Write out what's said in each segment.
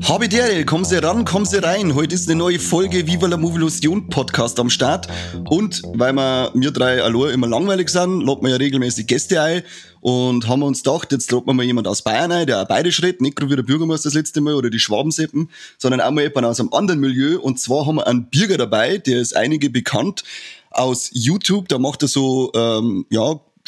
Habidere, kommen Sie ran, kommen Sie rein. Heute ist eine neue Folge Viva la Movilusion Podcast am Start. Und weil wir drei allein immer langweilig sind, laden wir ja regelmäßig Gäste ein und haben uns gedacht, jetzt laden wir mal jemand aus Bayern ein, der auch bayerisch redet, nicht gerade wie der Bürgermeister das letzte Mal oder die Schwabenseppen, sondern auch mal jemand aus einem anderen Milieu. Und zwar haben wir einen Birger dabei, der ist einige bekannt aus YouTube. Da macht er so,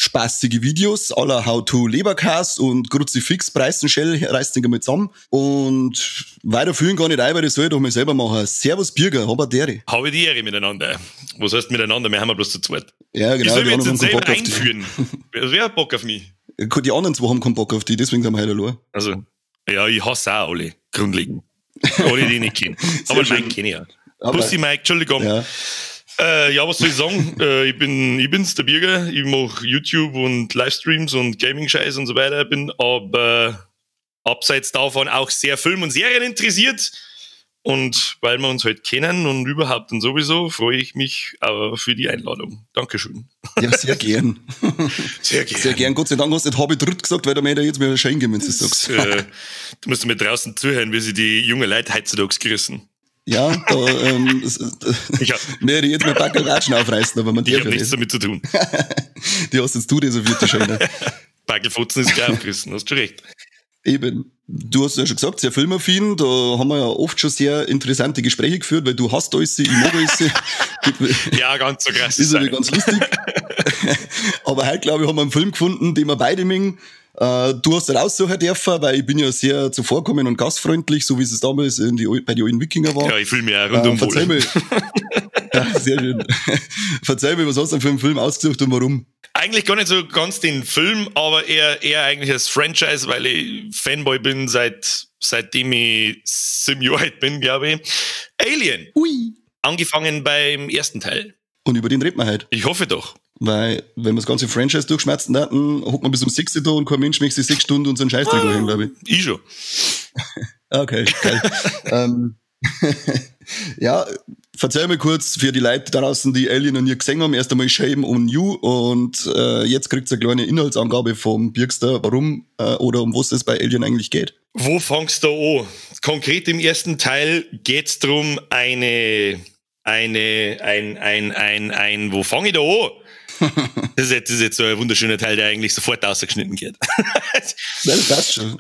spaßige Videos aller How to Leberkas und Kruzifix Preisenschell reißt den mal zusammen und weiter fühlen gar nicht ein, weil das soll ich doch mal selber machen. Servus Birger, hab die Ehre. Habe die Ehre miteinander. Was heißt miteinander? Wir haben ja bloß zu zweit. Ja, genau. Ich soll mich jetzt selber einführen. Wer hat Bock auf mich? Die anderen zwei haben keinen Bock auf die, deswegen sind wir heute allein. Also, ja, ich hasse auch alle, grundlegend. Alle, die ich nicht kenne. Aber Mike kenne ich ja. Pussy Mike, Entschuldigung. Ja. Ja, was soll ich sagen? Ich bin's, der Birger. Ich mache YouTube und Livestreams und Gaming-Scheiß und so weiter. Bin aber abseits davon auch sehr Film- und Serien interessiert. Und weil wir uns halt kennen und überhaupt und sowieso, freue ich mich aber für die Einladung. Dankeschön. Ja, sehr gern. Sehr gern. Sehr gern. Gott sei Dank hast du nicht habe ich dritt gesagt, weil da mir jetzt mehr Schein geben, wenn du das sagst. Du musst mir draußen zuhören, wie sie die jungen Leute heutzutage grüßen. Ja, da, mir hätte ich jetzt mit Backelratschen aufreißen, aber man darf Ich hab ja nichts damit zu tun. Die hast jetzt du reserviert, die Scheine. Backelfotzen ist gleich aufgerissen, hast du recht. Eben. Du hast ja schon gesagt, sehr filmaffin, da haben wir ja oft schon sehr interessante Gespräche geführt, weil du hast alles, ich mag alles. Ja, ganz so krass. Ist aber ganz lustig. Aber heute, glaube ich, haben wir einen Film gefunden, den wir beide mögen. Du hast raussuchen dürfen, weil ich bin ja sehr zuvorkommend und gastfreundlich, so wie es damals bei den alten Wikinger war. Ja, ich fühle mich auch rundum wohl. Verzeih mir. Ja, sehr schön. Verzeih mir, was hast du denn für einen Film ausgesucht und warum? Eigentlich gar nicht so ganz den Film, aber eher eigentlich das Franchise, weil ich Fanboy bin, seitdem ich 7 Jahre alt bin, glaube ich. Alien. Ui. Angefangen beim ersten Teil. Und über den reden wir heute. Ich hoffe doch. Weil, wenn wir das ganze Franchise durchschmerzen hätten, hockt man bis um 6 Uhr da und kein Mensch möchte sich 6 Stunden und so einen Scheißdreck anhören, glaube ich. Ich schon. Okay, geil. Ja, verzeih mir kurz für die Leute da draußen, die Alien noch nie gesehen haben. Erst einmal Shame on you und jetzt kriegt ihr eine kleine Inhaltsangabe vom Birgster, warum oder um was es bei Alien eigentlich geht. Wo fangst du an? Konkret im ersten Teil geht's drum, wo fange ich da an? Das ist jetzt so ein wunderschöner Teil, der eigentlich sofort rausgeschnitten wird. Das passt schon.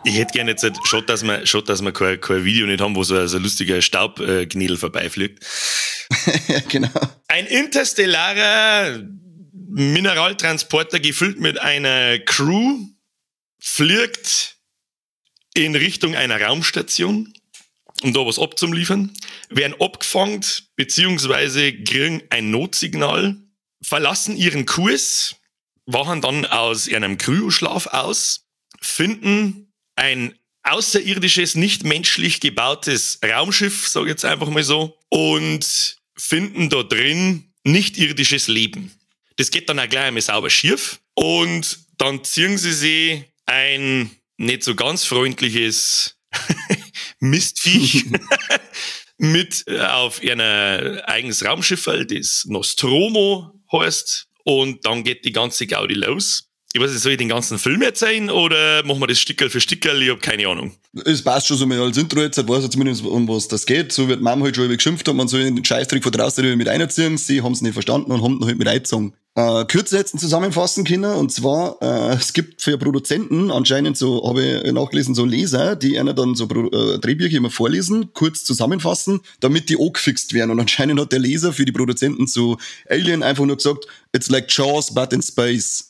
Ich hätte gerne jetzt, schon, dass wir kein Video nicht haben, wo so ein lustiger Staubgnädel vorbeifliegt. Ja, genau. Ein interstellarer Mineraltransporter gefüllt mit einer Crew fliegt in Richtung einer Raumstation, um da was abzuliefern, werden abgefangen, beziehungsweise kriegen ein Notsignal, verlassen ihren Kurs, wachen dann aus einem Kryoschlaf aus, finden ein außerirdisches, nicht menschlich gebautes Raumschiff, sag ich jetzt einfach mal so, und finden da drin nicht irdisches Leben. Das geht dann auch gleich einmal sauber schief und dann ziehen sie sich ein nicht so ganz freundliches Mistviech mit auf ihr eigenes Raumschiff, das Nostromo heißt, und dann geht die ganze Gaudi los. Ich weiß nicht, soll ich den ganzen Film erzählen oder machen wir das Stickerl für Stickerl? Ich hab keine Ahnung. Es passt schon so mal als Intro jetzt, weiß ich zumindest, um was das geht. So wird Mom halt schon geschimpft haben, man soll den Scheißdreck von draußen mit einziehen. Sie haben's nicht verstanden und haben halt mit eingezogen. Kürzer jetzt zusammenfassen können, und zwar, es gibt für Produzenten anscheinend so, habe ich nachgelesen, so Leser, die einer dann so Drehbücher immer vorlesen, kurz zusammenfassen, damit die angefixt werden. Und anscheinend hat der Leser für die Produzenten zu Alien einfach nur gesagt, it's like Jaws, but in space.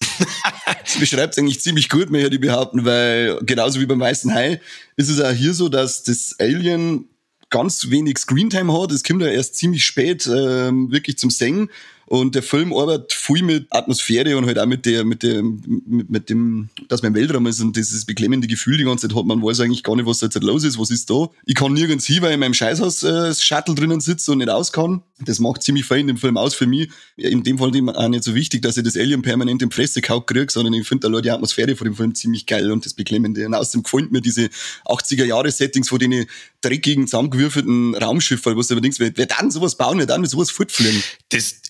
Das beschreibt es eigentlich ziemlich gut, möchte ich behaupten, weil genauso wie beim Weißen Hai ist es auch hier so, dass das Alien ganz wenig Screentime hat. Es kommt ja erst ziemlich spät wirklich zum Singen. Und der Film arbeitet viel mit Atmosphäre und halt auch mit der, mit dem, mit, mit dem, dass man im Weltraum ist und dieses beklemmende Gefühl die ganze Zeit hat. Man weiß eigentlich gar nicht, was da jetzt los ist, was ist da. Ich kann nirgends hin, weil ich in meinem Scheißhaus Shuttle drinnen sitze und nicht aus kann. Das macht ziemlich viel in dem Film aus für mich. In dem Fall auch nicht so wichtig, dass ich das Alien permanent in die Fresse gehauen kriege, sondern ich finde da die Atmosphäre von dem Film ziemlich geil und das Beklemmende. Und außerdem gefällt mir diese 80er-Jahre-Settings von den dreckigen, zusammengewürfelten Raumschiffen, wo du aber denkst, wer dann sowas bauen, wer dann sowas fortfliegen? Das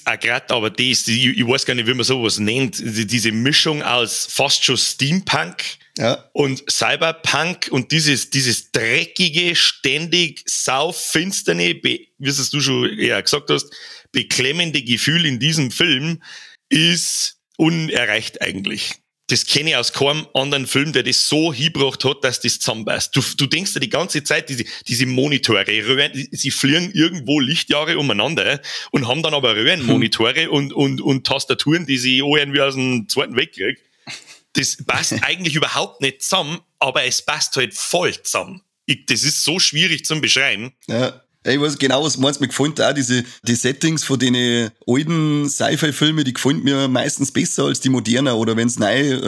auch grad, aber das, ich weiß gar nicht, wie man sowas nennt, diese Mischung aus fast schon Steampunk und Cyberpunk und dieses dreckige, ständig saufinsterne, wie es du schon eher gesagt hast, beklemmende Gefühl in diesem Film ist unerreicht eigentlich. Das kenne ich aus keinem anderen Film, der das so hingebracht hat, dass das zusammenpasst. Du denkst dir die ganze Zeit, diese Monitore, Röhren, sie fliegen irgendwo Lichtjahre umeinander und haben dann aber Röhrenmonitore und Tastaturen, die sie irgendwie aus dem Zweiten Weltkrieg. Das passt eigentlich überhaupt nicht zusammen, aber es passt halt voll zusammen. Das ist so schwierig zum Beschreiben. Ja. Ich weiß genau, was du meinst. Mir gefällt auch die Settings von den alten Sci-Fi-Filmen, die gefallen mir meistens besser als die modernen. Oder wenn's neue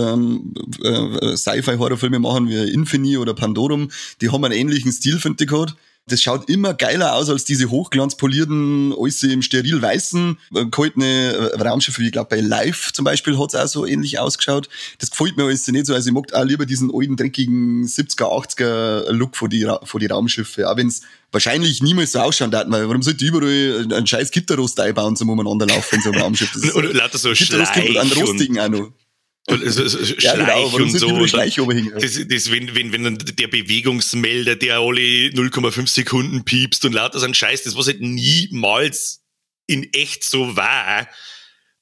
Sci-Fi-Horrorfilme machen, wie Infini oder Pandorum, die haben einen ähnlichen Stil, finde ich gerade. Das schaut immer geiler aus als diese hochglanzpolierten, alles im steril weißen, kalten Raumschiffe. Ich glaub, bei Life zum Beispiel hat's auch so ähnlich ausgeschaut. Das gefällt mir alles nicht so. Also ich mag auch lieber diesen alten, dreckigen 70er, 80er Look von die Raumschiffe. Auch wenn's wahrscheinlich niemals so ausschauen darf, weil warum sollte ich überall einen scheiß Gitterrost einbauen zum umeinander laufen in so einem Raumschiff? Das ist und lauter so Gitterrost und einen rostigen auch noch. Und so ja, genau, warum und so. Und Schleich das, wenn dann der Bewegungsmelder, der alle 0,5 Sekunden piepst und lauter so ein Scheiß, das was halt niemals in echt so war.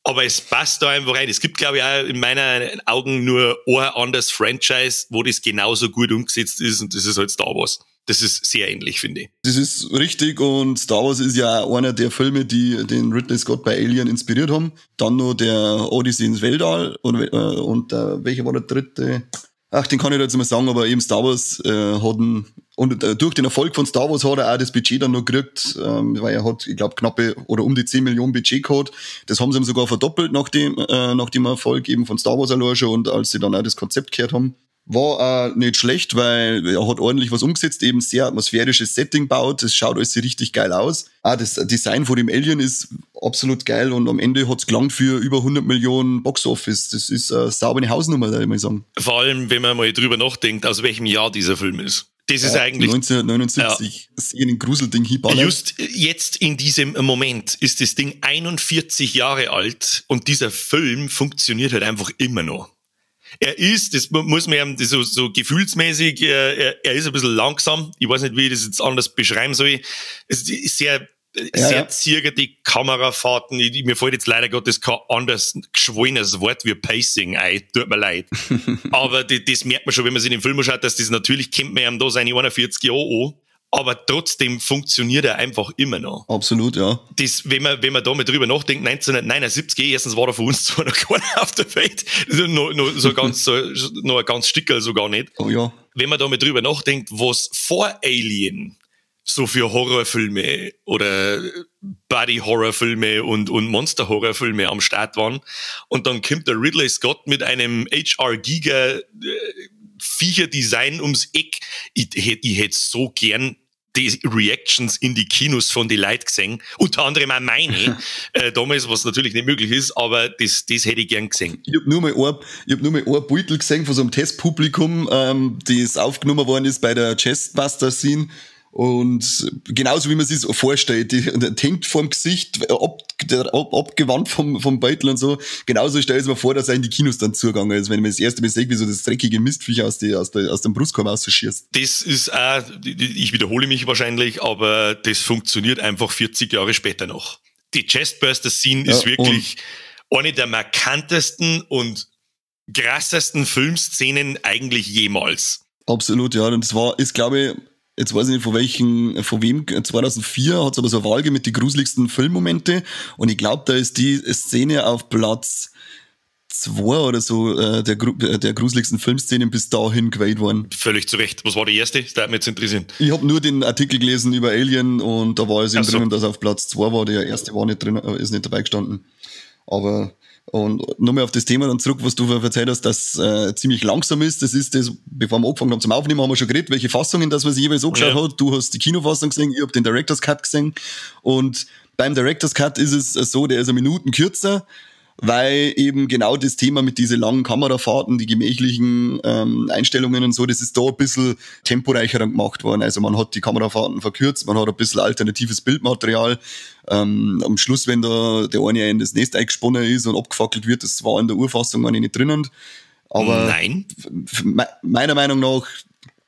Aber es passt da einfach rein. Es gibt, glaube ich, auch in meinen Augen nur ein anderes Franchise, wo das genauso gut umgesetzt ist, und das ist halt Star Wars. Das ist sehr ähnlich, finde ich. Das ist richtig, und Star Wars ist ja auch einer der Filme, die den Ridley Scott bei Alien inspiriert haben. Dann noch der Odyssey ins Weltall und welcher war der dritte? Ach, den kann ich jetzt mal sagen, aber eben Star Wars durch den Erfolg von Star Wars hat er auch das Budget dann noch gekriegt, weil er hat, ich glaube, knappe oder um die 10 Millionen Budget gehabt. Das haben sie ihm sogar verdoppelt nach dem Erfolg eben von Star Wars allein schon, und als sie dann auch das Konzept gehört haben. War nicht schlecht, weil er hat ordentlich was umgesetzt, eben sehr atmosphärisches Setting baut, das schaut alles richtig geil aus. Ah, das Design von dem Alien ist absolut geil, und am Ende hat's gelangt für über 100 Millionen Box Office. Das ist eine saubere Hausnummer, würde ich mal sagen. Vor allem, wenn man mal drüber nachdenkt, aus welchem Jahr dieser Film ist. Das ist eigentlich 1979, ja. Ein Gruselding hinballern. Just jetzt in diesem Moment ist das Ding 41 Jahre alt, und dieser Film funktioniert halt einfach immer noch. Er ist, das muss man ja so gefühlsmäßig, er ist ein bisschen langsam. Ich weiß nicht, wie ich das jetzt anders beschreiben soll. Es ist sehr, sehr zirkerte Kamerafahrten. Mir fällt jetzt leider Gottes kein anderes geschwollenes Wort wie Pacing ein. Tut mir leid. Aber das merkt man schon, wenn man sich den Film anschaut, dass das natürlich kennt man ihm da seine 41 Jahre an. Aber trotzdem funktioniert er einfach immer noch. Absolut, ja. Das, wenn man da mal drüber nachdenkt, 1979, erstens war da von uns zwar noch keiner auf der Welt, noch ein ganz Stickerl sogar nicht. Oh ja. Wenn man da mal drüber nachdenkt, was vor Alien so für Horrorfilme oder Body-Horrorfilme und Monster-Horrorfilme am Start waren, und dann kommt der Ridley Scott mit einem H.R. Giger Viecher-Design ums Eck. Ich hätte so gern die Reactions in die Kinos von die Leuten gesehen. Unter anderem auch meine. Damals, was natürlich nicht möglich ist, aber das hätte ich gern gesehen. Ich hab nur mal ein Beutel gesehen von so einem Testpublikum, das aufgenommen worden ist bei der Chestbuster-Scene. Und genauso wie man sich vorstellt, die hängt vorm Gesicht, abgewandt vom Beutel und so. Genauso stelle ich mir vor, dass er in die Kinos dann zugegangen ist, wenn man das erste Mal sieht, wie so das dreckige Mistviech aus dem Brustkorb rausschießt. Das ist auch, ich wiederhole mich wahrscheinlich, aber das funktioniert einfach 40 Jahre später noch. Die Chestburster-Scene ist wirklich eine der markantesten und krassesten Filmszenen eigentlich jemals. Absolut, ja. Und das ist, glaube ich, jetzt weiß ich nicht, von wem, 2004 hat es aber so eine Wahl gegeben mit den gruseligsten Filmmomente. Und ich glaube, da ist die Szene auf Platz 2 oder so der gruseligsten Filmszenen bis dahin gewählt worden. Völlig zu Recht. Was war die erste? Das würde mich jetzt interessieren. Ich habe nur den Artikel gelesen über Alien und da war es eben drinnen, dass er auf Platz 2 war. Der erste war nicht drin, ist nicht dabei gestanden. Aber und nochmal auf das Thema dann zurück, was du erzählt hast, dass ziemlich langsam ist. Das ist das, bevor wir angefangen haben zum Aufnehmen, haben wir schon geredet, welche Fassungen das man sich jeweils angeschaut hat. Du hast die Kinofassung gesehen, ich habe den Director's Cut gesehen. Und beim Director's Cut ist es so, der ist eine Minuten kürzer, weil eben genau das Thema mit diesen langen Kamerafahrten, die gemächlichen Einstellungen und so, das ist da ein bisschen temporeicher dann gemacht worden. Also man hat die Kamerafahrten verkürzt, man hat ein bisschen alternatives Bildmaterial. Am Schluss, wenn da der eine in das Nest eingesponnen ist und abgefackelt wird, das war in der Urfassung gar nicht drinnen. Aber Nein. meiner Meinung nach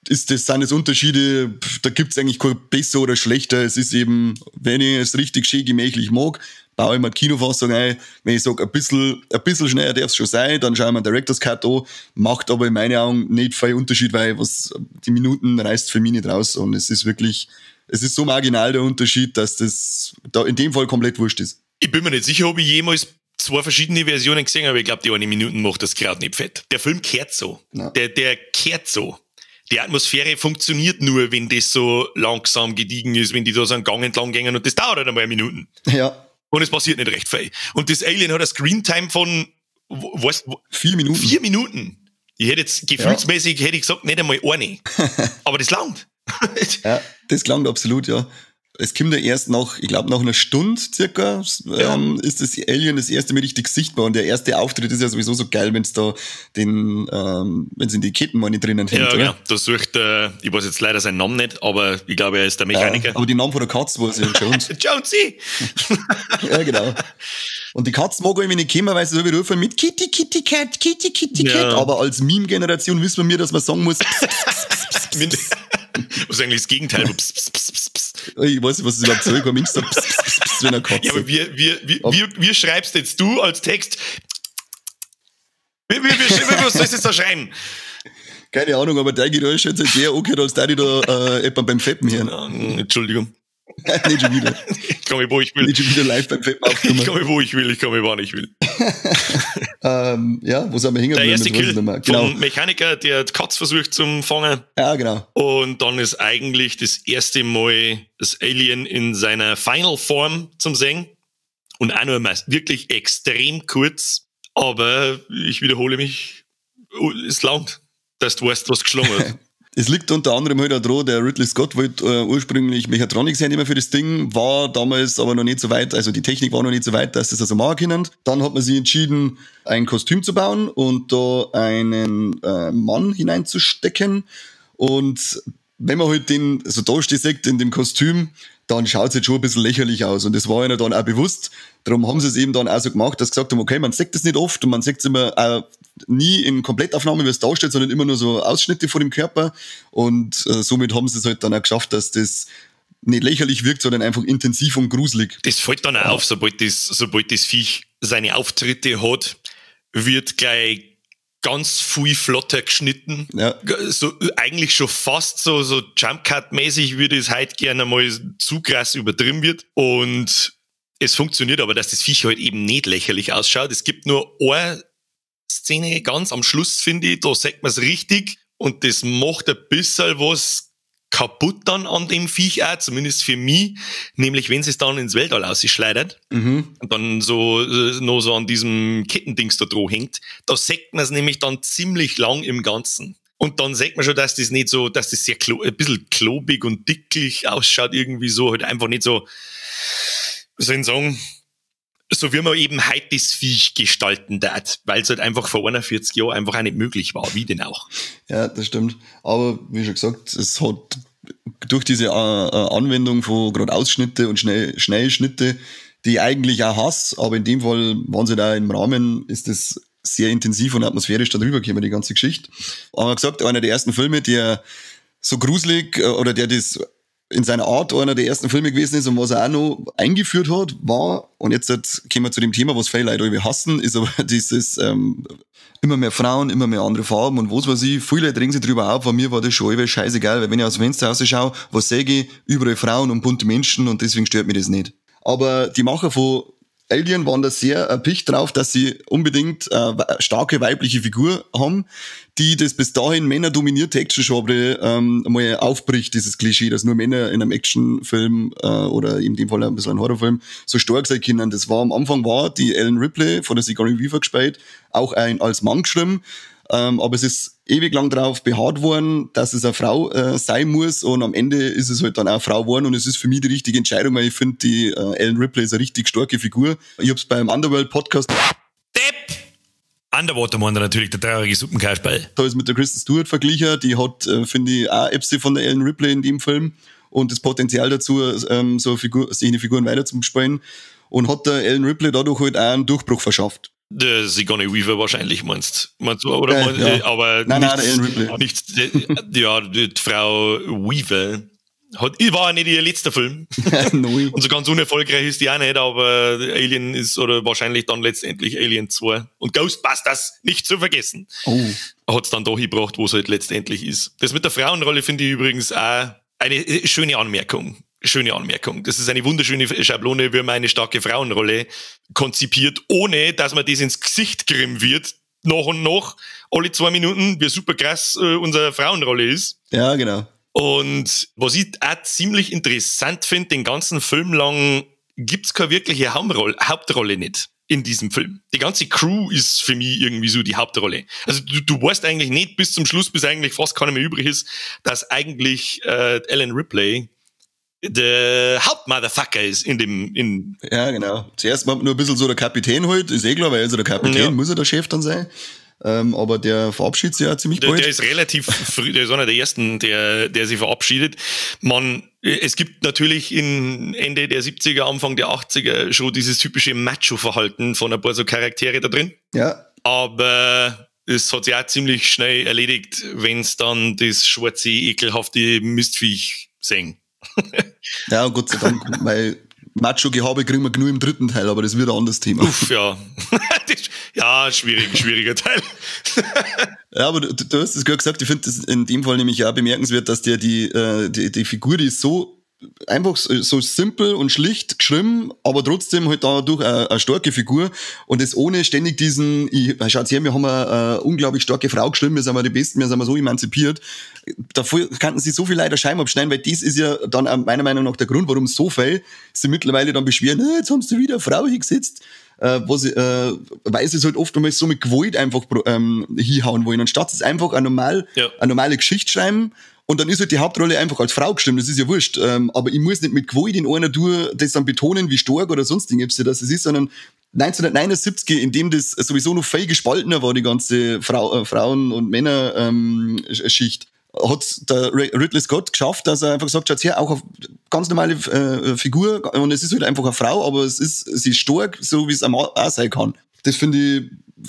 sind das Unterschiede, da gibt's eigentlich kein besser oder schlechter. Es ist eben, wenn ich es richtig schön gemächlich mag, baue ich mir die Kinofassung ein. Wenn ich sag, ein bisschen schneller darf's schon sein, dann schaue ich mir den Director's Cut an. Macht aber in meinen Augen nicht viel Unterschied, weil was die Minuten reißt für mich nicht raus. Und es ist wirklich, es ist so marginal der Unterschied, dass das da in dem Fall komplett wurscht ist. Ich bin mir nicht sicher, ob ich jemals 2 verschiedene Versionen gesehen habe, aber ich glaub, die eine Minuten macht das gerade nicht fett. Der Film kehrt so. Ja. Der kehrt so. Die Atmosphäre funktioniert nur, wenn das so langsam gediegen ist, wenn die da so einen Gang entlang gehen und das dauert halt einmal Minuten. Ja. Und es passiert nicht recht viel. Und das Alien hat eine Screentime von, weißt, 4 Minuten. 4 Minuten. Ich hätte jetzt gefühlsmäßig, hätte ich gesagt, nicht einmal eine. Aber das langt. Ja, das langt absolut, ja. Es kommt ja erst nach, ich glaub, nach einer Stunde circa, ist das Alien das erste Mal richtig sichtbar. Und der erste Auftritt ist ja sowieso so geil, wenn's da den, wenn's in die Ketten mal nicht drinnen hängt, Ja, oder? genau. Da sucht, ich weiß jetzt leider seinen Namen nicht, aber ich glaube, er ist der Mechaniker. Ja, aber die Namen von der Katze weiß ich, Jones. Jonesy! Ja, genau. Und die Katze mag irgendwie nicht kommen, weil sie so wie rufen mit Kitty, Kitty, Cat, Kitty, Kitty, Cat. Aber als Meme-Generation wissen wir, dass man sagen muss, pss, pss, pss, pss, pss, pss. Was ist eigentlich das Gegenteil? Pss, pss, pss, pss, pss. Ich weiß nicht, was es überhaupt soll. Ich komme Insta, pss, pss, pss, pss, wenn er Katze. Ja, aber wie schreibst jetzt du als Text? Was sollst du jetzt da schreiben? Keine Ahnung, aber dein Geräusch hat sich sehr angehört, als der da jemand beim Feppen hören. Ja, Entschuldigung. Nicht schon wieder. Ich komme, wo ich will. Nicht schon wieder live beim Feppen aufgenommen. Ich komme, wo ich will, ich komme, wann ich will. Ja, wo sind wir hängen Der geblieben? erste Das weiß ich Kill nicht mehr. Genau. vom Mechaniker, der die Katze versucht zum Fangen. Ja, genau. Und dann ist eigentlich das erste Mal das Alien in seiner Final Form zum Sehen. Und auch nur mal wirklich extrem kurz. Aber ich wiederhole mich, es langt, dass du weißt, was geschlagen hat. Es liegt unter anderem halt auch dran, der Ridley Scott wollte ursprünglich Mechatronics hernehmen für das Ding, war damals aber noch nicht so weit, also die Technik war noch nicht so weit, dass das also machen können. Dann hat man sich entschieden, ein Kostüm zu bauen und da einen Mann hineinzustecken. Und wenn man halt den so da steht in dem Kostüm, dann schaut's halt schon ein bisschen lächerlich aus. Und das war ihnen dann auch bewusst. Darum haben sie es eben dann auch so gemacht, dass sie gesagt haben, okay, man sieht das nicht oft und man sieht's immer auch nie in Komplettaufnahme, wie es da steht, sondern immer nur so Ausschnitte von dem Körper. Und somit haben sie es halt dann auch geschafft, dass das nicht lächerlich wirkt, sondern einfach intensiv und gruselig. Das fällt dann auch auf, sobald das Viech seine Auftritte hat, wird gleich ganz viel flotter geschnitten. So, eigentlich schon fast so Jump-Cut-mäßig, wie das heute gerne mal zu krass übertrieben wird. Und es funktioniert aber, dass das Viech halt eben nicht lächerlich ausschaut. Es gibt nur eine Szene ganz am Schluss, finde ich, da sieht man's richtig und das macht ein bisschen was kaputt dann an dem Viech auch, zumindest für mich, nämlich wenn es dann ins Weltall ausschleudert und dann so noch so an diesem Kettendings da dran hängt, da sieht man's nämlich dann ziemlich lang im Ganzen. Und dann sieht man schon, dass das nicht so, dass das sehr ein bisschen klobig und dicklich ausschaut, irgendwie so, halt einfach nicht so, wie soll ich sagen, so wie man eben heute das Viech gestalten darf, weil es halt einfach vor 41 Jahren einfach auch nicht möglich war, wie denn auch. Ja, das stimmt. Aber wie schon gesagt, es hat durch diese Anwendung von gerade Ausschnitte und Schnellschnitte, die ich eigentlich auch hasse, aber in dem Fall waren sie da im Rahmen, ist das sehr intensiv und atmosphärisch da drüber gekommen, die ganze Geschichte. Aber gesagt, einer der ersten Filme, der so gruselig oder der das in seiner Art einer der ersten Filme gewesen ist und was er auch noch eingeführt hat, war, und jetzt kommen wir zu dem Thema, was viele Leute irgendwie hassen, ist aber dieses immer mehr Frauen, immer mehr andere Farben und was weiß ich, viele Leute regen sich drüber auf, bei mir war das schon immer scheißegal, weil wenn ich aus dem Fenster rausschaue, was sehe ich? Überall Frauen und bunte Menschen und deswegen stört mich das nicht. Aber die Macher von Alien waren da sehr erpicht drauf, dass sie unbedingt starke weibliche Figur haben, die das bis dahin männerdominierte Action-Genre mal aufbricht, dieses Klischee, dass nur Männer in einem Actionfilm oder in dem Fall ein bisschen ein Horrorfilm so stark sein können. Das war am Anfang war die Ellen Ripley von der Sigourney Weaver gespielt, auch ein als Mann geschrieben. Aber es ist ewig lang drauf beharrt worden, dass es eine Frau sein muss, und am Ende ist es halt dann auch eine Frau geworden, und es ist für mich die richtige Entscheidung, weil ich finde, die Ellen Ripley ist eine richtig starke Figur. Ich hab's beim Underworld Podcast Depp! Underwater meint er natürlich, der traurige Suppenkasperl. Da ist mit der Kristen Stewart verglichen, die hat, finde ich, auch Epsi von der Ellen Ripley in dem Film und das Potenzial dazu, so eine Figur, sich eine Figuren weiter zu spielen, und hat der Ellen Ripley dadurch halt auch einen Durchbruch verschafft. Der Sigourney Weaver wahrscheinlich, meinst du, oder? Ja. Aber nein, nichts, nein, Ellen Ripley. Nichts, ja, die Frau Weaver war nicht ihr letzter Film. Nein. Und so ganz unerfolgreich ist die auch nicht, aber Alien ist, oder wahrscheinlich dann letztendlich Alien 2. Und Ghostbusters nicht zu vergessen. Oh. Hat's dann da hingebracht, wo es halt letztendlich ist. Das mit der Frauenrolle finde ich übrigens auch eine schöne Anmerkung. Schöne Anmerkung. Das ist eine wunderschöne Schablone, wie man eine starke Frauenrolle konzipiert, ohne dass man das ins Gesicht grimmen wird, nach und nach, alle 2 Minuten, wie super krass unsere Frauenrolle ist. Ja, genau. Und was ich auch ziemlich interessant finde, den ganzen Film lang gibt's keine wirkliche Hauptrolle nicht in diesem Film. Die ganze Crew ist für mich irgendwie so die Hauptrolle. Also du weißt eigentlich nicht bis zum Schluss, bis eigentlich fast keiner mehr übrig ist, dass eigentlich Ellen Ripley der Hauptmotherfucker ist in dem... Ja, genau. Zuerst mal nur ein bisschen so der Kapitän halt, ist eh klar, weil also der Kapitän ja. Muss ja der Chef dann sein. Aber der verabschiedet sich ja ziemlich bald. Der ist relativ früh, der ist einer der ersten, der sich verabschiedet. Es gibt natürlich in Ende der 70er, Anfang der 80er schon dieses typische Macho-Verhalten von ein paar so Charaktere da drin. Ja. Aber es hat sich auch ziemlich schnell erledigt, wenn's dann das schwarze, ekelhafte Mistviech sehen. Ja, Gott sei Dank, weil Macho-Gehabe kriegen wir genug im dritten Teil, aber das wird ein anderes Thema. Uff, ja. Ja, schwieriger Teil. Ja, aber du hast es gerade gesagt, ich finde das in dem Fall nämlich auch bemerkenswert, dass der die Figur, die ist so einfach so simpel und schlicht geschrieben, aber trotzdem halt dadurch eine starke Figur und das ohne ständig diesen, schaut her, wir haben eine unglaublich starke Frau geschrieben, wir sind mal die Besten, wir sind mal so emanzipiert. Davor kannten sie so viel leider Scheiben abschneiden, weil das ist ja dann auch meiner Meinung nach der Grund, warum so viel sie mittlerweile dann beschweren, jetzt haben sie wieder eine Frau hingesetzt, weil sie es halt oft einmal so mit Gewalt einfach hinhauen wollen. Anstatt es einfach eine normale Geschichte schreiben. Und dann ist halt die Hauptrolle einfach als Frau geschrieben, das ist ja wurscht. Aber ich muss nicht mit Gewalt in einer Tour das dann betonen, wie stark oder sonst irgendwas das ist, sondern 1979, in dem das sowieso noch viel gespaltener war, die ganze Frauen- und Männer-Schicht, hat der Ridley Scott geschafft, dass er einfach gesagt hat, her, auch eine ganz normale Figur, und es ist halt einfach eine Frau, aber sie ist stark, so wie es auch sein kann. Das finde ich,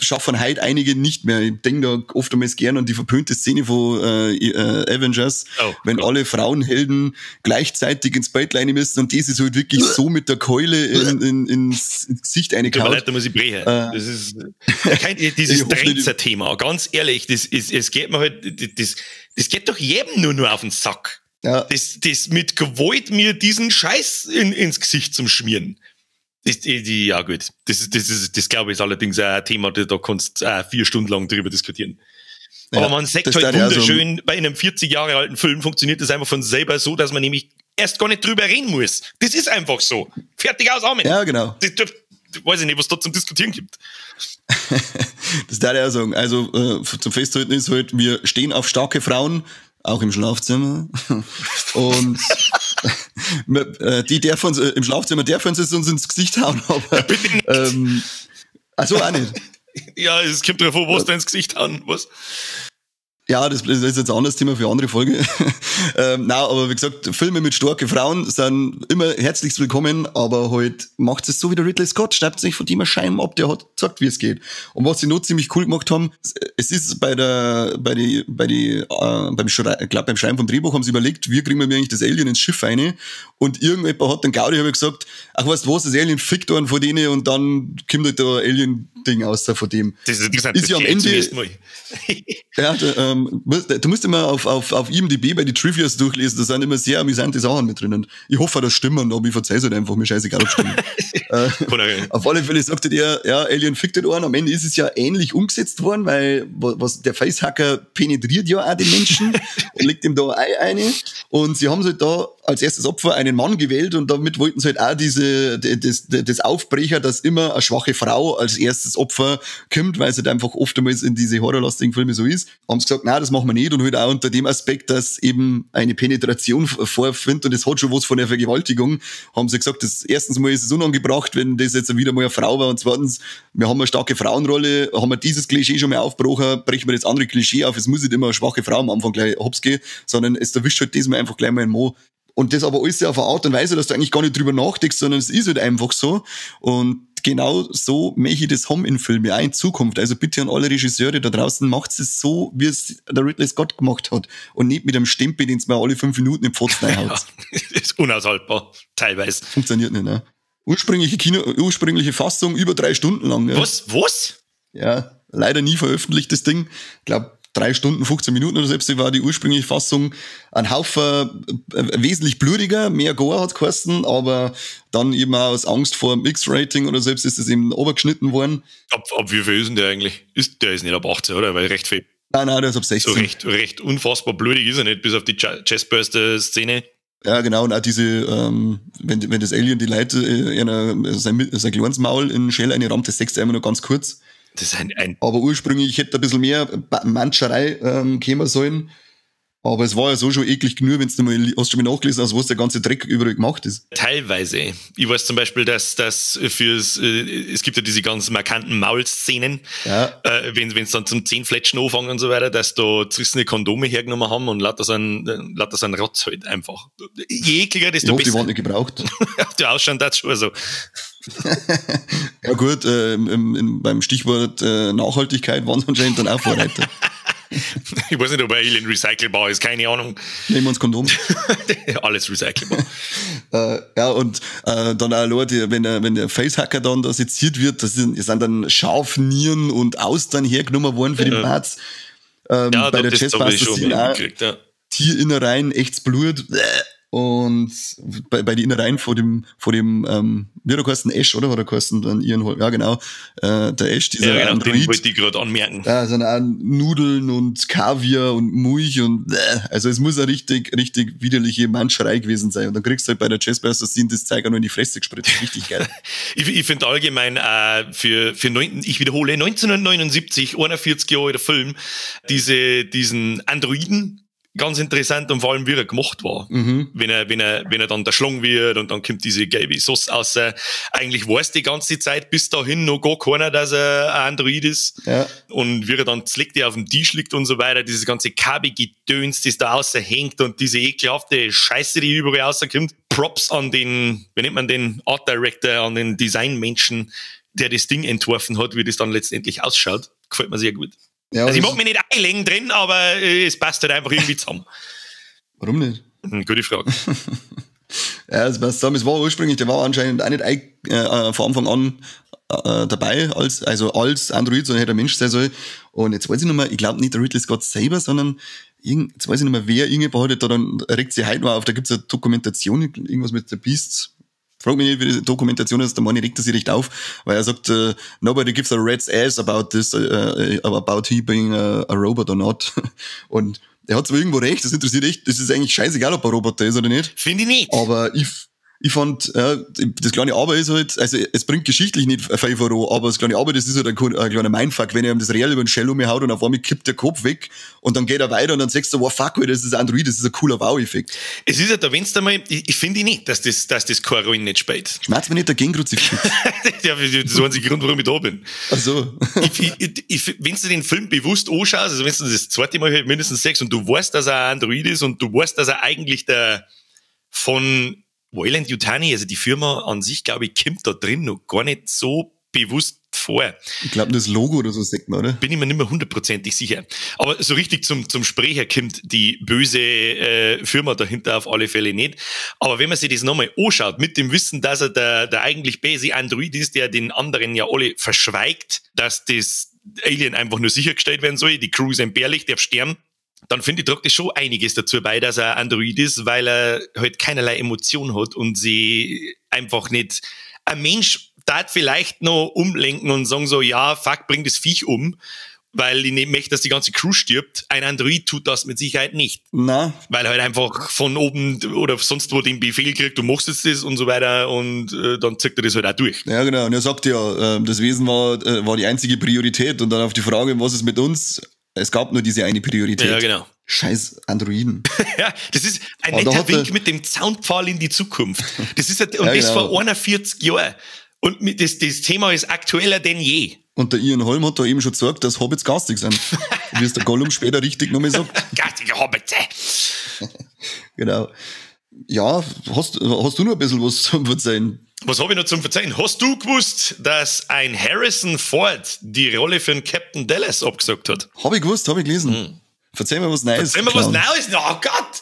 schaffen heute einige nicht mehr. Ich denke da oftmals gern an die verpönte Szene von Avengers, wenn alle Frauenhelden gleichzeitig ins Bett rein müssen und das ist halt wirklich so mit der Keule ins Gesicht reingehauen. Tut mir leid, da muss ich brechen. Das ist dieses Dränzer-Thema, ganz ehrlich, das ist, es geht mir halt, das geht doch jedem nur auf den Sack. Ja. Das mit Gewalt mir diesen Scheiß ins Gesicht zum Schmieren. Ja gut, das glaube ich ist allerdings ein Thema, da kannst du 4 Stunden lang drüber diskutieren. Ja, aber man sagt halt wunderschön, bei einem 40 Jahre alten Film funktioniert das einfach von selber so, dass man nämlich erst gar nicht drüber reden muss. Das ist einfach so. Fertig, aus, Amen. Ja, genau. Das, weiß ich nicht, was da zum Diskutieren gibt. Das darf ich auch sagen. Also zum Festhalten ist halt, wir stehen auf starke Frauen, auch im Schlafzimmer. Und die dürfen uns, im Schlafzimmer dürfen sie uns ins Gesicht hauen, aber ja, bitte nicht. Ach so, auch nicht. Ja, es kommt drauf an, was du ins Gesicht hauen, was? Ja, das ist jetzt ein anderes Thema für eine andere Folge. Nein, aber wie gesagt, Filme mit starken Frauen sind immer herzlichst willkommen, aber halt macht es so wie der Ridley Scott, schnappt sich von dem Scheiben ab, der hat gesagt, wie es geht. Und was sie noch ziemlich cool gemacht haben, es ist beim Schreiben vom Drehbuch haben sie überlegt, wie kriegen wir eigentlich das Alien ins Schiff rein? Und irgendjemand hat dann Gaudi hab ich gesagt, ach weißt du was, das Alien fickt einen von denen und dann kommt halt da Alien-Ding aus da von dem. Das ist interessant, ist ja am Ende. Zum ersten Mal. Ja, Du musst immer auf IMDb bei die Trivias durchlesen, da sind immer sehr amüsante Sachen mit drin. Und ich hoffe, das stimmen, aber ich verzeih's halt einfach, mir scheißegal, ob stimmen. Auf alle Fälle sagte der, ja, Alien fickt den einen. Am Ende ist es ja ähnlich umgesetzt worden, weil was, der Facehugger penetriert ja auch den Menschen und legt ihm da ein Ei eine. Und sie haben halt da als erstes Opfer einen Mann gewählt und damit wollten sie halt auch das Aufbrecher, dass immer eine schwache Frau als erstes Opfer kommt, weil es halt einfach oftmals in diese horrorlastigen Filme so ist. Haben sie gesagt, nein, das machen wir nicht, und halt auch unter dem Aspekt, dass eben eine Penetration vorfindet und das hat schon was von der Vergewaltigung, haben sie gesagt, das erstens mal ist es unangebracht, wenn das jetzt wieder mal eine Frau war, und zweitens, wir haben eine starke Frauenrolle, haben wir dieses Klischee schon mal aufgebrochen, brechen wir das andere Klischee auf, es muss nicht immer eine schwache Frau am Anfang gleich hops gehen, sondern es erwischt halt diesmal einfach gleich mal einen Mo. Und das aber alles auf eine Art und Weise, dass du eigentlich gar nicht drüber nachdenkst, sondern es ist halt einfach so. Und genau so möchte ich das haben in Filmen, auch in Zukunft. Also bitte an alle Regisseure da draußen, macht es so, wie es der Ridley Scott gemacht hat. Und nicht mit einem Stempel, den es mir alle 5 Minuten im Pfotzen reinhaut. Ja, ist unaushaltbar, teilweise. Funktioniert nicht, ne? Ursprüngliche Fassung über 3 Stunden lang. Ja. Was? Was? Ja, leider nie veröffentlicht, das Ding. Ich glaub, 3 Stunden, 15 Minuten oder selbst war die ursprüngliche Fassung. Ein Haufen, wesentlich blutiger, mehr Gore hat's geheißen, aber dann eben auch aus Angst vor dem X-Rating oder selbst ist es eben runtergeschnitten worden. Ab wie viel ist denn der eigentlich? Der ist nicht ab 18, oder? Weil recht viel. Nein, nein, der ist ab 16. So recht unfassbar blutig ist er nicht, bis auf die Chestburster-Szene. Ja, genau, und auch diese, wenn das Alien die Leute sein kleines Maul in Shell einrammt, das sechst du einmal nur ganz kurz. Das ist ein Aber ursprünglich hätte ein bisschen mehr Manscherei kommen sollen. Aber es war ja so schon eklig genug, wenn's du mal, hast du schon mal nachgelesen hast, was der ganze Dreck überall gemacht ist. Teilweise. Ich weiß zum Beispiel, dass das fürs, es gibt ja diese ganz markanten Maulszenen, ja. Wenn's dann zum Zehnfletschen anfangen und so weiter, dass da zerrissene Kondome hergenommen haben und lauter so ein Rotz halt einfach. Je ekliger, desto ich hoffe, besser. Die waren nicht gebraucht. Die ausschauen das schon so. Ja gut, beim Stichwort Nachhaltigkeit waren sie anscheinend dann auch Vorreiter. Ich weiß nicht, ob Alien recycelbar ist, keine Ahnung. Nehmen wir uns Kondom. Alles recycelbar. Ja, und dann auch Leute, wenn der Facehacker dann da seziert wird, das sind dann Schafnieren und Austern hergenommen worden für den Parts. Ja, bei der Chestbuster sind auch ja. Tierinnereien, echtes Blut. Und bei den Innereien vor dem wie hat er geheißen? Ash, oder? Hat er geheißen? Dann ihren, ja, genau. Der Ash, dieser ja, genau, Android. Den wollte ich gerade anmerken. Da sind auch Nudeln und Kaviar und Milch und, also es muss eine richtig, richtig widerliche Manscherei gewesen sein. Und dann kriegst du halt bei der Chestburster Scene das Zeug auch noch in die Fresse gespritzt. Richtig geil. Ich finde allgemein, für ich wiederhole, 1979, 41 Jahre alter Film, diesen Androiden, ganz interessant und vor allem, wie er gemacht war. Mhm. Wenn er dann der Schlong wird und dann kommt diese gelbe Sauce raus. Eigentlich weiß die ganze Zeit bis dahin noch gar keiner, dass er ein Android ist. Ja. Und wie er dann zlickt, auf dem Tisch liegt und so weiter, dieses ganze Kabelgedöns, das da raushängt und diese ekelhafte Scheiße, die überall rauskommt. Props an den, wie nennt man den Art Director, an den Designmenschen, der das Ding entworfen hat, wie das dann letztendlich ausschaut. Gefällt mir sehr gut. Ja, also ich mag mich nicht einlegen drin, aber es passt halt einfach irgendwie zusammen. Warum nicht? Gute Frage. Ja, es passt zusammen. Es war ursprünglich, der war anscheinend auch nicht von Anfang an dabei, als Android, sondern hätte ein Mensch sein sollen. Und jetzt weiß ich nicht mehr, ich glaube nicht der Ridley Scott selber, sondern jetzt weiß ich nicht mehr, wer irgendjemand hat, da dann regt sich heute noch auf, da gibt's eine Dokumentation, irgendwas mit The Beasts. Frag mich nicht, wie die Dokumentation ist, der Mann regt sich recht auf, weil er sagt, nobody gives a rat's ass about this, about he being a robot or not. Und er hat zwar irgendwo recht, das interessiert echt, das ist eigentlich scheißegal, ob er Roboter ist oder nicht. Finde ich nicht. Aber ich fand, das kleine Aber ist halt, also es bringt geschichtlich nicht viel voran, aber das kleine Aber, das ist halt ein kleiner Mindfuck, wenn er ihm das Real über den Shell umhaut und auf einmal kippt der Kopf weg und dann geht er weiter und dann sagst du, wow, fuck, das ist Android, das ist ein cooler Wow-Effekt. Es ist ja da, wenn's da mal, ich finde nicht, dass das keine Rolle nicht spielt. Schmerzt mir nicht dagegen, Kruzifix. Ja, das ist der einzige Grund, warum ich da bin. Ach so. Wenn du den Film bewusst anschaust, also wenn du das zweite Mal halt mindestens sechs und du weißt, dass er ein Android ist und du weißt, dass er eigentlich der von Weyland-Yutani, also die Firma an sich, glaube ich, kommt da drin noch gar nicht so bewusst vor. Ich glaube, das Logo oder so sagt man, oder? Bin ich mir nicht mehr hundertprozentig sicher. Aber so richtig zum Sprecher kommt die böse Firma dahinter auf alle Fälle nicht. Aber wenn man sich das nochmal anschaut, mit dem Wissen, dass er der eigentlich böse Android ist, der den anderen ja alle verschweigt, dass das Alien einfach nur sichergestellt werden soll, die Crew ist entbehrlich, darf sterben. Dann finde ich, tragt das schon einiges dazu bei, dass er Android ist, weil er halt keinerlei Emotion hat und sie einfach nicht, ein Mensch darf vielleicht noch umlenken und sagen so, ja, fuck, bring das Viech um, weil ich nicht möchte, dass die ganze Crew stirbt. Ein Android tut das mit Sicherheit nicht. Na. Weil er halt einfach von oben oder sonst wo den Befehl kriegt, du machst jetzt das und so weiter und dann zieht er das halt auch durch. Ja, genau. Und er sagt ja, das Wesen war die einzige Priorität und dann auf die Frage, was ist mit uns? Es gab nur diese eine Priorität. Ja, genau. Scheiß Androiden. Ja, das ist ein netter Wink mit dem Zaunpfahl in die Zukunft. Das ist und ja, das genau. Vor 41 Jahren. Und das Thema ist aktueller denn je. Und der Ian Holm hat da eben schon gesagt, dass Hobbits garstig sind. Wie es der Gollum später richtig nochmal sagt. Garstige Hobbits. Genau. Ja, hast du noch ein bisschen was zum Verzeihen? Was habe ich noch zum Verzeihen? Hast du gewusst, dass ein Harrison Ford die Rolle für den Captain Dallas abgesagt hat? Habe ich gewusst, habe ich gelesen. Hm. Verzeih mir was Neues. Verzeih mir was Neues? Oh Gott!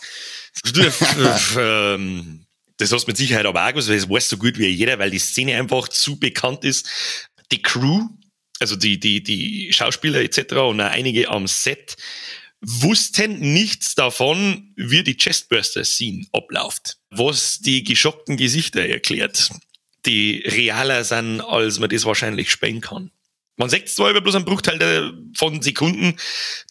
Das hast du mit Sicherheit aber auch gewusst, weil das weiß so gut wie jeder, weil die Szene einfach zu bekannt ist. Die Crew, also die Schauspieler etc. und auch einige am Set, wussten nichts davon, wie die Chestburster-Scene abläuft. Was die geschockten Gesichter erklärt, die realer sind, als man das wahrscheinlich spielen kann. Man sieht zwar über bloß einen Bruchteil von Sekunden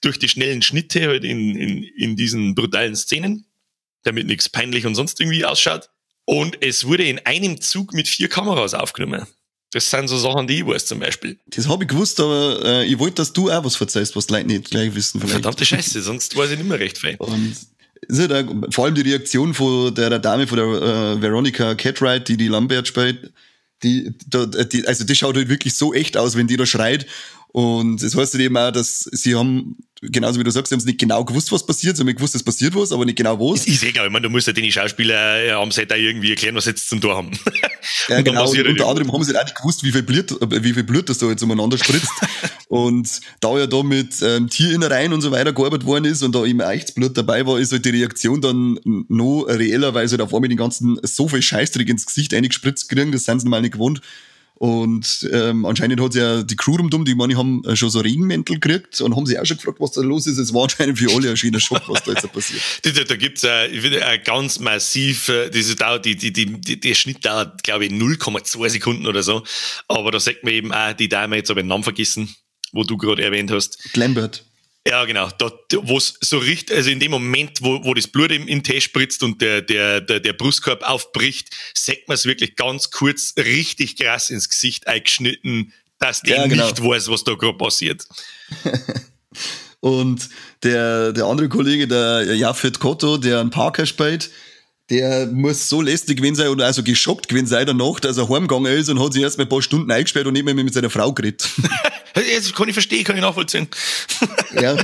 durch die schnellen Schnitte halt in diesen brutalen Szenen, damit nichts peinlich und sonst irgendwie ausschaut. Und es wurde in einem Zug mit 4 Kameras aufgenommen. Das sind so Sachen, die ich weiß zum Beispiel. Das habe ich gewusst, aber ich wollte, dass du auch was verzeihst, was die Leute nicht gleich wissen vielleicht. Verdammte Scheiße, sonst weiß ich nicht mehr recht viel. Und ist halt auch, vor allem die Reaktion von der Dame, von der Veronica Cartwright, die Lambert spielt, also das schaut halt wirklich so echt aus, wenn die da schreit. Und es heißt halt eben auch, dass sie haben, genauso wie du sagst, sie haben es nicht genau gewusst, was passiert. Sie haben gewusst, es passiert was, aber nicht genau was. Ist egal, ich meine, du musst ja den Schauspieler am Set auch irgendwie erklären, was sie jetzt zum Tor haben. Ja, genau. Und unter anderem haben sie halt auch nicht gewusst, wie viel Blut das da jetzt umeinander spritzt. Und da ja da mit Tierinnereien und so weiter gearbeitet worden ist und da eben echtes Blut dabei war, ist halt die Reaktion dann noch reeller, weil sie halt auf einmal den ganzen so viel Scheißdreck ins Gesicht eingespritzt kriegen, das sind sie normal nicht gewohnt. Und anscheinend hat ja die Crew rundum, die manche haben schon so Regenmäntel gekriegt und haben sich auch schon gefragt, was da los ist. Es war anscheinend für alle ein schöner Schock, was da jetzt passiert. Da gibt's ich finde, ganz massiv, diese dauert, der Schnitt dauert, glaube ich, 0,2 Sekunden oder so. Aber da sagt man eben auch, die Dame, jetzt habe ich den Namen vergessen, wo du gerade erwähnt hast. Lambert. Ja, genau. Da, wo es so richtig, also in dem Moment, wo das Blut in den Tee spritzt und der Brustkorb aufbricht, sieht man es wirklich ganz kurz richtig krass ins Gesicht eingeschnitten, dass der ja, genau nicht weiß, was da gerade passiert. Und der andere Kollege, der Yaphet Kotto, der einen Parker spielt, der muss so lästig gewesen sein oder also geschockt gewesen sein danach, dass er heimgegangen ist und hat sich erst mal ein paar Stunden eingesperrt und nicht mehr mit seiner Frau geredet. Das kann ich verstehen, kann ich nachvollziehen. Ja,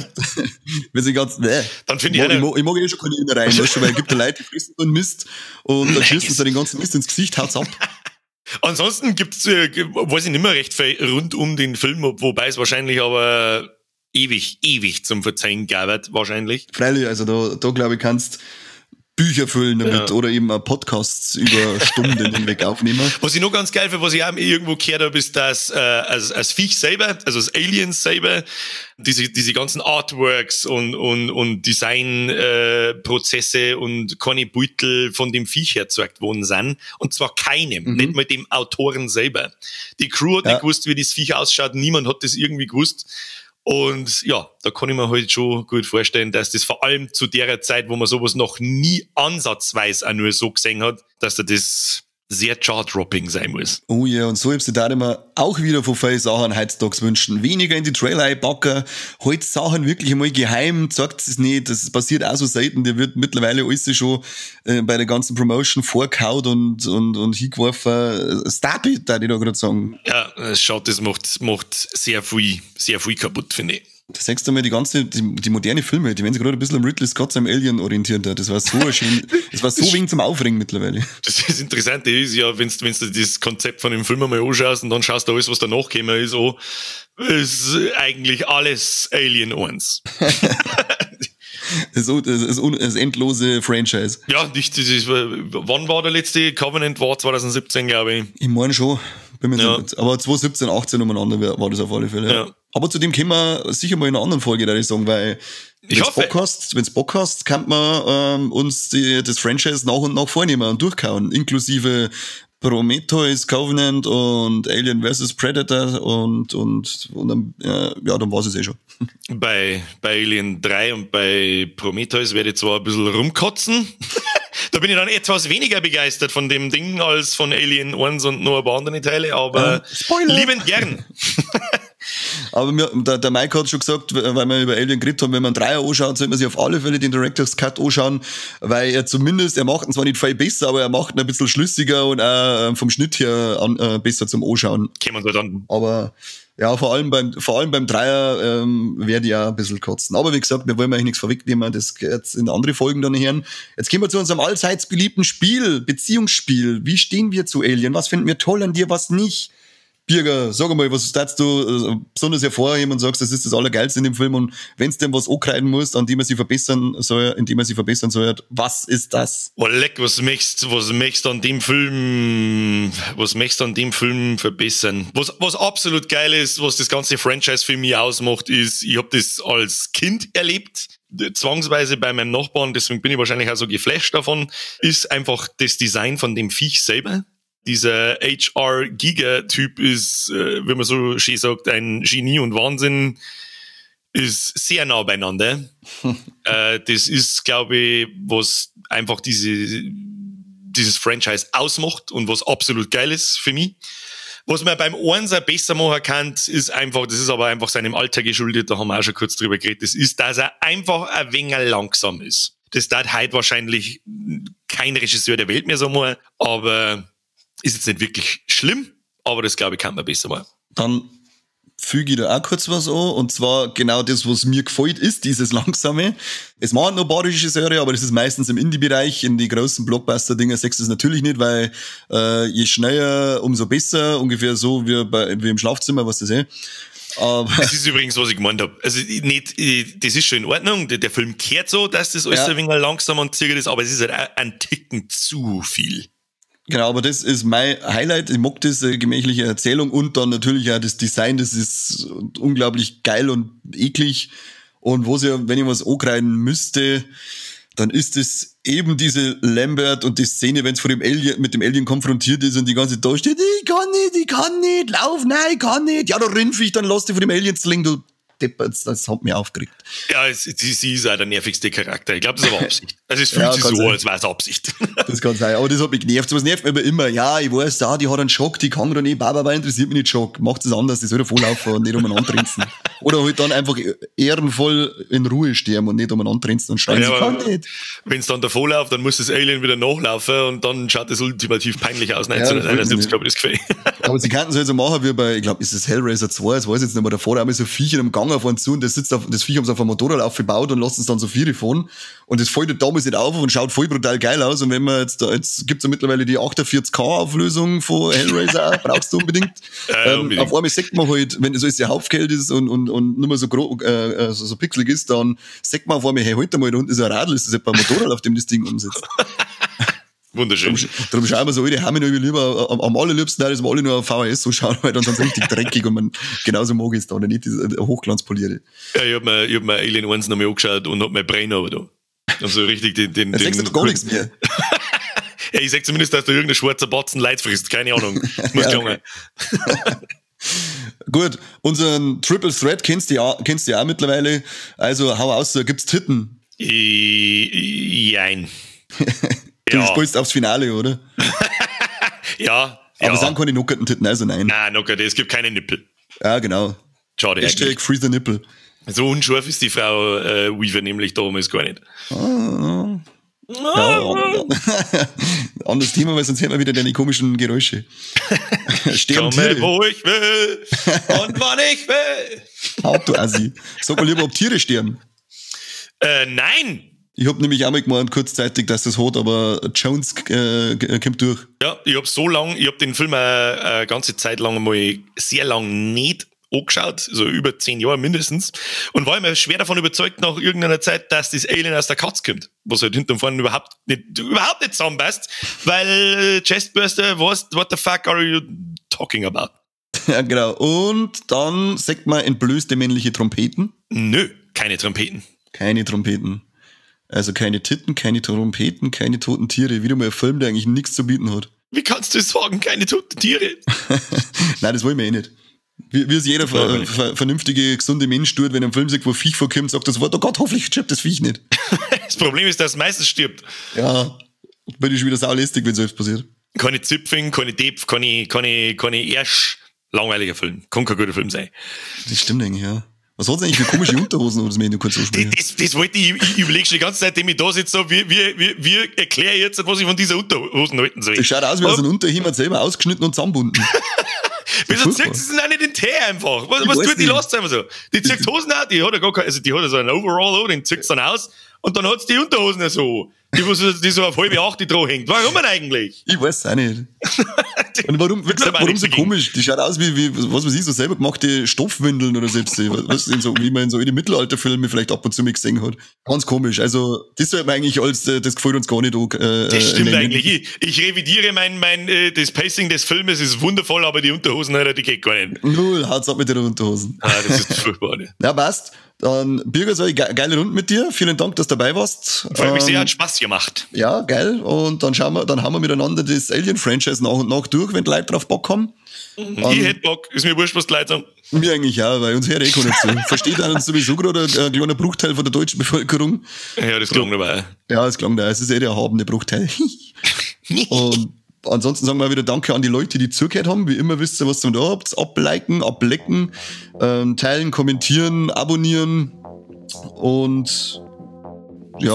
wir sind ganz, ne. Dann finde ich ich mag eh schon keine Innereien, weißt du, weil es gibt ja Leute, die fressen so einen Mist und dann schießen sie den ganzen Mist ins Gesicht, haut's ab. Ansonsten gibt's, weiß ich nicht mehr recht viel rund um den Film, wobei es wahrscheinlich aber ewig zum Verzeihen gab, wahrscheinlich. Freilich, also da glaube ich, kannst Bücher füllen damit, ja, oder eben Podcasts über Stunden hinweg aufnehmen. Was ich noch ganz geil finde, was ich auch irgendwo gehört habe, ist, dass als Viech selber, also als Aliens selber, diese ganzen Artworks und Designprozesse und keine Beutel von dem Viech hergezeigt worden sind. Und zwar keinem, nicht mal dem Autoren selber. Die Crew hat nicht gewusst, wie das Viech ausschaut, niemand hat das irgendwie gewusst. Und ja, da kann ich mir halt schon gut vorstellen, dass das vor allem zu der Zeit, wo man sowas noch nie ansatzweise auch nur so gesehen hat, dass da das sehr jaw-dropping sein muss. Oh ja, und so hab's da immer auch wieder von vielen Sachen heutzutage wünschen. Weniger in die Trailer einpacken, halt Sachen wirklich einmal geheim, sagt es nicht, das passiert auch so selten, der wird mittlerweile alles schon bei der ganzen Promotion vorkaut und hingeworfen. Stop it, da ich da gerade sagen. Ja, es schaut, das macht sehr viel kaputt, finde ich. Da sagst du mal, die ganze, die moderne Filme, die werden sich gerade ein bisschen am Ridley Scott seinem Alien orientiert. Das war so schön, das war so wenig zum Aufregen mittlerweile. Das Interessante ist ja, wenn du das Konzept von dem Film einmal anschaust und dann schaust du alles, was danach gekommen ist, an, ist eigentlich alles Alien 1. Das ist endlose Franchise. Ja, nicht, das ist, wann war der letzte? Covenant war 2017, glaube ich. Ich meine schon. Bin mir ja. Nicht, aber 2017, 18 umeinander war das auf alle Fälle. Ja. Aber zu dem können wir sicher mal in einer anderen Folge, da ich sagen, weil wenn's Bock hast, kann man uns das Franchise nach und nach vornehmen und durchkauen, inklusive Prometheus, Covenant und Alien vs. Predator und dann, ja, dann war's es eh schon. Bei Alien 3 und bei Prometheus werde ich zwar ein bisschen rumkotzen. Da bin ich dann etwas weniger begeistert von dem Ding als von Alien 1 und noch ein paar andere Teile, aber Spoiler. Liebend gern. Aber der Mike hat schon gesagt, weil wir über Alien geredet haben, wenn man einen Dreier anschaut, sollte man sich auf alle Fälle den Director's Cut anschauen, weil er zumindest, er macht ihn zwar nicht viel besser, aber er macht ihn ein bisschen schlüssiger und auch vom Schnitt her besser zum Anschauen. Kämen wir dann. Aber ja, vor allem beim Dreier werde ich auch ein bisschen kotzen. Aber wie gesagt, wir wollen eigentlich nichts vorwegnehmen, das geht jetzt in andere Folgen dann hören. Jetzt gehen wir zu unserem allseits beliebten Spiel, Beziehungsspiel. Wie stehen wir zu Alien? Was finden wir toll an dir, was nicht? Birger, sag mal, was darfst du besonders hervorheben und sagst, das ist das Allergeilste in dem Film und wenn's denn was ankreiden musst, an dem man sich verbessern soll, in dem man sich verbessern soll, was ist das? Oh leck, was möchtest du an dem Film, verbessern? Was absolut geil ist, was das ganze Franchise für mich ausmacht, ist, ich hab das als Kind erlebt, zwangsweise bei meinem Nachbarn, deswegen bin ich wahrscheinlich auch so geflasht davon, ist einfach das Design von dem Viech selber. Dieser HR Giger-Typ ist, wie man so schön sagt, ein Genie und Wahnsinn, ist sehr nah beieinander. Das ist, glaube ich, was einfach dieses Franchise ausmacht und was absolut geil ist für mich. Was man beim Einser besser machen kann, ist einfach, das ist aber einfach seinem Alter geschuldet, da haben wir auch schon kurz drüber geredet, das ist, dass er einfach ein wenig langsam ist. Das darf heute wahrscheinlich kein Regisseur der Welt mehr so machen, aber ist jetzt nicht wirklich schlimm, aber das, glaube ich, kann man besser machen. Dann füge ich da auch kurz was an, und zwar genau das, was mir gefällt, ist dieses Langsame. Es machen noch ein paar Regisseure, aber das ist meistens im Indie-Bereich, in die großen Blockbuster-Dinger sechst du es natürlich nicht, weil je schneller, umso besser, ungefähr so wie im Schlafzimmer, was das ist. Aber das ist übrigens, was ich gemeint habe. Also nicht, das ist schon in Ordnung, der Film kehrt so, dass das alles ein wenig langsam und zirkelt ist, aber es ist halt auch ein Ticken zu viel. Genau, aber das ist mein Highlight. Ich mag das gemächliche Erzählung und dann natürlich auch das Design, das ist unglaublich geil und eklig. Und was ja, wenn ich was ankreiden müsste, dann ist es eben diese Lambert und die Szene, wenn es vor dem Alien, mit dem Alien konfrontiert ist und die ganze Zeit da steht, ich kann nicht, lauf, nein, ich kann nicht. Ja, da rimpf ich, dann lass dich von dem Alien zwingen, du Deppert, das hat mich aufgeregt. Ja, sie ist auch der nervigste Charakter. Ich glaube, das ist aber Absicht. Also es fühlt ja, sich so, als wäre es Absicht. Das kann sein, aber das hat mich genervt. So was nervt mich aber immer. Ja, ich weiß, da, die hat einen Schock, die kann doch nicht, Baba, interessiert mich nicht Schock. Macht es anders, die soll davon laufen und nicht umeinander trinzen. Oder halt dann einfach ehrenvoll in Ruhe sterben und nicht umeinander trinzen und schreien, ja, sie kann nicht. Wenn es dann davon läuft, dann muss das Alien wieder nachlaufen und dann schaut das ultimativ peinlich aus. 1971, glaube ich, das Gefühl. Aber sie könnten es halt so machen wie bei, ich glaube, ist das Hellraiser 2, das weiß ich jetzt nicht mehr, davor haben wir so Viecher im Gang auf einen zu und das sitzt auf, das Viech haben sie auf einem Motorrad aufgebaut und lassen es dann so Viere fahren. Und das fällt halt damals nicht auf und schaut voll brutal geil aus. Und wenn man jetzt da, jetzt gibt's ja mittlerweile die 48K Auflösung von Hellraiser, brauchst du unbedingt. Unbedingt. Auf einmal sieht man halt, wenn das alles ja aufgehellt ist und nicht mehr so, so pixelig ist, dann sieht man auf einmal, hey, halt mal, da unten ist ein Radl, ist das etwa ein Motorrad, auf dem das Ding umsitzt. Wunderschön. Darum schauen wir so alte Hamme noch lieber, am allerliebsten, dass wir alle nur auf VHS so schauen, weil dann sind sie richtig dreckig und man genauso mag es da, oder nicht, diese hochglanzpolierte. Ja, ich hab mir Alien 1 nochmal angeschaut und hab mein Brain aber da. Also richtig den. Jetzt sagst du gar nichts mehr. Ja, ich sag zumindest, dass da irgendein schwarzer Batzen Leid frisst, keine Ahnung. Das muss ja, gelangen. Okay. Gut, unseren Triple Threat kennst du ja auch mittlerweile. Also hau aus, da gibt's Titten. Jein. Du spielst aufs Finale, oder? Ja. Aber es sind keine nockerten Titten, also nein. Nein, nockerte, es gibt keine Nippel. Ja, genau. Schade. Hashtag Free the Nipple. So unscharf ist die Frau Weaver nämlich damals gar nicht. Ah, ja. Anderes Thema, weil sonst hört man wieder deine komischen Geräusche. Sterben Tiere. Wo ich will und wann ich will. Haupt, du Assi. Sag mal lieber, ob Tiere sterben. Nein! Ich hab nämlich auch mal gemeint, kurzzeitig, dass das hat, aber Jones kommt durch. Ja, ich hab den Film eine ganze Zeit lang mal sehr lang nicht angeschaut, so über 10 Jahre mindestens, und war immer schwer davon überzeugt nach irgendeiner Zeit, dass das Alien aus der Katze kommt, was halt hinten und vorne überhaupt nicht zusammenpasst, weil Chestburster, what the fuck are you talking about. Ja, genau. Und dann sagt man entblößte männliche Trompeten. Nö, keine Trompeten. Keine Trompeten. Also keine Titten, keine Trompeten, keine toten Tiere. Wieder mal ein Film, der eigentlich nichts zu bieten hat. Wie kannst du sagen, keine toten Tiere? Nein, das wollen wir eh nicht. Wie es jeder vernünftige, gesunde Mensch tut, wenn er einen Film sieht, wo Viech vorkommt, sagt das Wort, oh Gott, hoffentlich stirbt das Viech nicht. Das Problem ist, dass es meistens stirbt. Ja, bin ich schon wieder saulästig, wenn selbst passiert. Keine Zipfing, keine Depf, keine Ersch. Langweiliger Film. Kann kein guter Film sein. Das stimmt eigentlich, ja. Was hat's eigentlich für komische Unterhosen, um das mir nur kurz ansprechen? Das wollte ich, ich überlege schon die ganze Zeit, seitdem ich da sitze, so, wie erkläre ich jetzt, was ich von dieser Unterhosen halten soll. Das schaut aus wie aus einem Unterhemd selber ausgeschnitten und zusammenbunden. Wieso zieht sie denn auch nicht den Tee einfach? Was tut die Last einfach so? Die zieht Hosen auch, die hat ja gar keine, also die hat ja so einen Overall, den zieht sie dann aus und dann hat sie die Unterhosen so. Die so auf 7:30 dran hängt. Warum denn eigentlich? Ich weiß es auch nicht. Und warum, wie gesagt, warum so komisch? Die schaut aus wie, was weiß ich, so selber gemachte Stoffwindeln oder selbst, was in so, wie man in so in den Mittelalterfilmen vielleicht ab und zu mal gesehen hat. Ganz komisch. Also, das sollte man eigentlich als, das gefällt uns gar nicht. Das stimmt eigentlich. Ich revidiere das Pacing des Filmes ist wundervoll, aber die Unterhosen, die geht gar nicht. Null, haut's ab mit den Unterhosen. Ah, das ist furchtbar. Ne? Ja, passt. Dann, Birger, so geile Runde mit dir. Vielen Dank, dass du dabei warst. Freut mich sehr, hat Spaß gemacht. Ja, geil. Und dann schauen wir, dann haben wir miteinander das Alien-Franchise nach und nach durch, wenn die Leute drauf Bock haben. Ich hätte Bock, ist mir wurscht, was die Leute sagen. Mir eigentlich auch, weil uns hört eh keiner zu. Versteht dann sowieso gerade ein kleiner Bruchteil von der deutschen Bevölkerung. Ja, das klang dabei. Ja, das klang da. Es ist eh der erhabene Bruchteil. Und ansonsten sagen wir wieder Danke an die Leute, die zugehört haben. Wie immer wisst ihr, was ihr da habt. Abliken, ablecken, teilen, kommentieren, abonnieren und ja,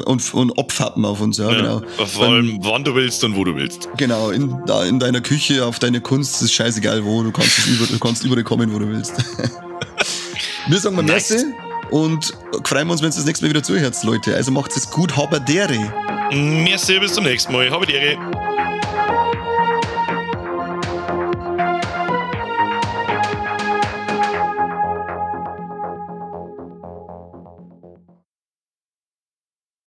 und abfappen auf uns, ja, genau. Vor allem, wann du willst und wo du willst. Genau, in deiner Küche, auf deiner Kunst, ist scheißegal wo, du kannst überall kommen, wo du willst. Wir sagen mal nice. Merci und freuen uns, wenn ihr das nächste Mal wieder zuhört, Leute. Also macht es gut, haberdere. Merci, bis zum nächsten Mal. Haberdere.